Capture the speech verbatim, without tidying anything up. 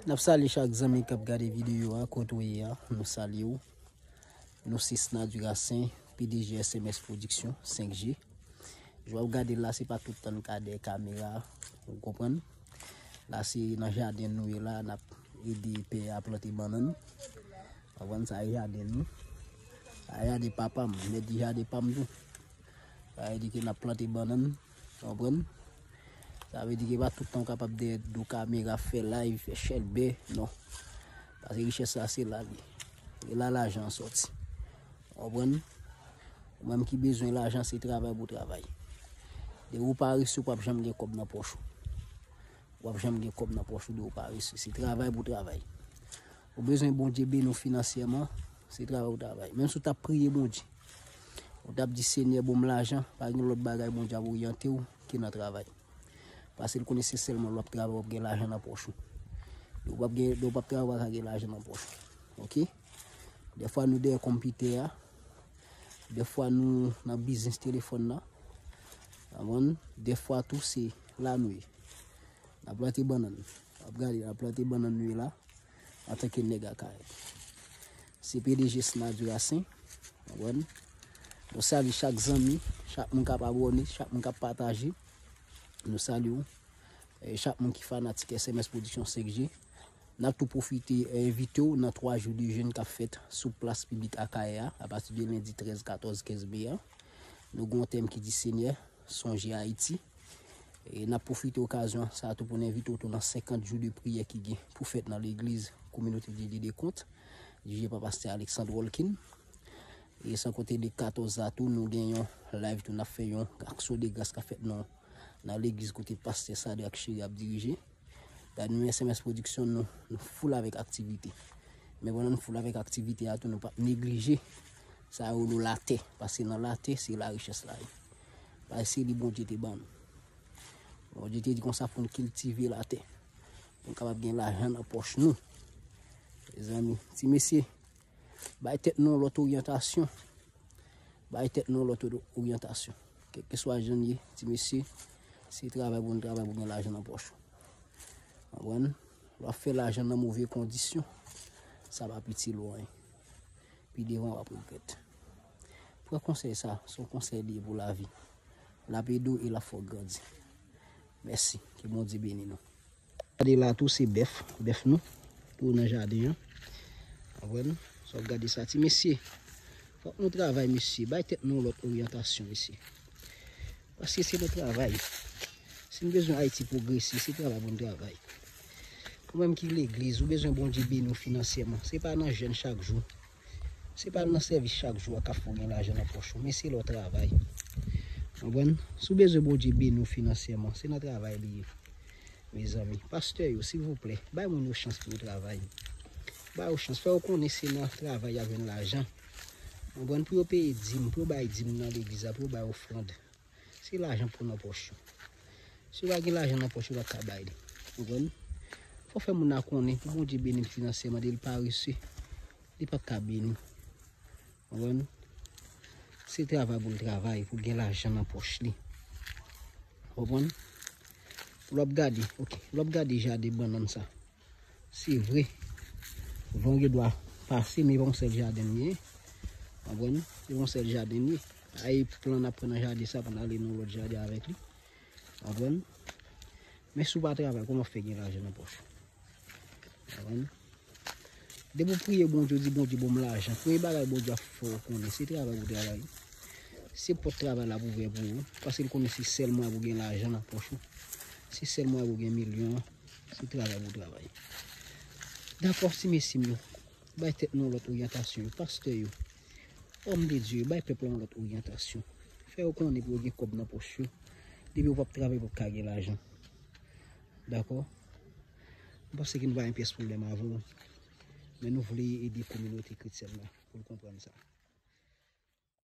N ap salye chak zanmi k ap gade videyo a, kote w ye a, nou salye w. Nou se Snady Racine, P D G S M S Production, senk G. Jan w ap gade l la, se pa tout tan n ka dèyè kamera, ou konprann? La, se nan jaden nou ye la, n ap ede pè a plante bannann. Konprann, sa e jaden nou. Sa e jaden papa m, m mèt di jaden pa m tou. Sa vle di ke n ap plante bannann, konprann? Sa vle di ke pa tout tan w kapab dèyè do kamera, fè live, fè chèlbè, non. Paske richès la, se la li. E la lajan an sòti. Konprann? Ou menm ki bezwen lajan, se travay pou w travay. Depi w parese, w p ap janm gen kòb nan pòch ou. W ap janm gen kòb nan pòch ou depi w parese. Se travay pou w travay. Ou bezwen Bondye beni w finansyèman, se travay ou travay. Menm si w t ap priye Bondye, ou t ap di, Senyè, ban m lajan, pa gen lòt bagay Bondye ap oryante w ke nan travay. Paske l konnen se sèlman lè w ap travay w ap gen lajan nan pòch ou. Lè w p ap gen, lè w p ap travay, w pa ka gen lajan nan pòch ou. Oke? Dèfwa nou dèyè konpitè a, dèfwa nou nan biznis telefòn nan. Konprann? Dèfwa tou se la nou ye. N ap plante bannann. W ap gade, n ap plante bannann nou ye la. Antanke nèg Akayè. Se P D G Snady Racine. Konprann? Nou salye chak zanmi, chak moun k ap abòne, chak moun k ap pataje. Nou salye w. E chak moun ki fanatik S M S Production senk G. N ap tou pwofite, e, envite w nan twa jou de jèn k ap fèt sou plas piblik Akayè a, apati de lendi trèz, katòz, kenz me a. Nou gen yon tèm ki di Senyè, sonje Ayiti. E n ap pwofite okazyon sa a tou pou n envite w tou nan senkant jou de priyè ki gen pou fèt nan legliz Kominote de Dye de Kont, dirije pa pastè Alexandre Rolkin. E san konte de katòz la tou, nou gen yon live tou, n ap fè yon aksyon de gras k ap fèt nan, nan legliz kote pastè Sadrac Chéry ap dirije. Gade nou S M S Production, nou, nou full avèk aktivite. Men pandan nou full avèk aktivite a tou, nou p ap neglije sa yo rele latè, paske nan latè, se la richès la ye. Paske se li Bondye te ban nou. Bondye te di konsa pou n kiltive latè, pou n kapab gen lajan nan pòch nou. Mezanmi, ti mesye, bay tèt nou yon lòt oryantasyon. Bay tèt nou yon lòt oryantasyon. Kèlkeswa jan n ye, ti mesye, se travay pou n travay pou gen lajan nan pòch ou. Konprann? Lè w ap fè lajan nan move kondisyon, sa p ap itil ou anyen. Pi devan, w ap regrèt. Pran konsèy sa, se yon konsèy li ye pou lavi. L ap ede w e l ap fè w grandi. Mèsi. Ke Bondye beni nou. Gade la tou se bèf, bèf nou, tou nan jaden an. Konprann? Sa w ap gade sa, ti mesye. Fòk nou travay, mesye. Bay tèt nou yon lòt oryantasyon, mesye. Paske se nan travay. Si n bezwen Ayiti pwogrese, se travay pou n travay. Ou menm ki legliz, ou bezwen Bondye beni w finansyèman. Se pa nan jèn chak jou. Se pa nan sèvis chak jou a k ap fè w gen lajan nan pòch ou, men se lè w travay. Konprann? Si w bezwen Bondye beni w finansyèman, se nan travay li ye. Mezanmi, pastè yo, silvouplè, bay moun yo chans pou yo travay. Ba yo chans, fè yo konnen se nan travay y ap jwenn lajan. Konprann? Pou yo peye dim, pou yo bay dim nan legliz la, pou yo bay ofrann. Se lajan pou nan pòch yo. Si yo pa gen lajan nan pòch yo, yo pa ka bay li. Konprann? Fò fè moun nan konnen, pou Bondye beni l finansyèman, de l parese, li p ap ka beni. Konprann? Se travay pou l travay, pou l gen lajan nan pòch li. Konprann? Lè w ap gade, oke, lè w ap gade jaden bannann sa. Se vre. Van gen dwa pase, men e pa yon sèl jaden li ye. Konprann? Se pa yon sèl jaden li ye. Ay plan n ap pran nan jaden sa pou n ale nan yon lòt jaden avèk li. Konprann? Men si w pa travay, kòman w fè gen lajan nan pòch ou? Konprann? Depi w priye Bondye, w di, Bondye, ban m lajan. Premye bagay Bondye ap fè w konnen, se travay pou w travay. Se pòt travay la pou ouvè pou ou, paske l konnen se sèl mwayen pou w gen lajan nan pòch ou. Se sèl mwayen pou w gen milyon an. Se travay pou w travay. Dakò, ti mesye m yo. Bay tèt nou yon lòt oryantasyon, yo. Pastè yo. Òm de Dye yo, bay pèp la yon lòt oryantasyon. Fè yo konnen pou yo gen kòb nan pòch yo. Depi yo p ap travay, yo p ap ka gen lajan. Dakò? M panse ke nou pa gen pyès pwoblèm avè w. Men nou vle ede kominote kretyèn la pou l konprann sa.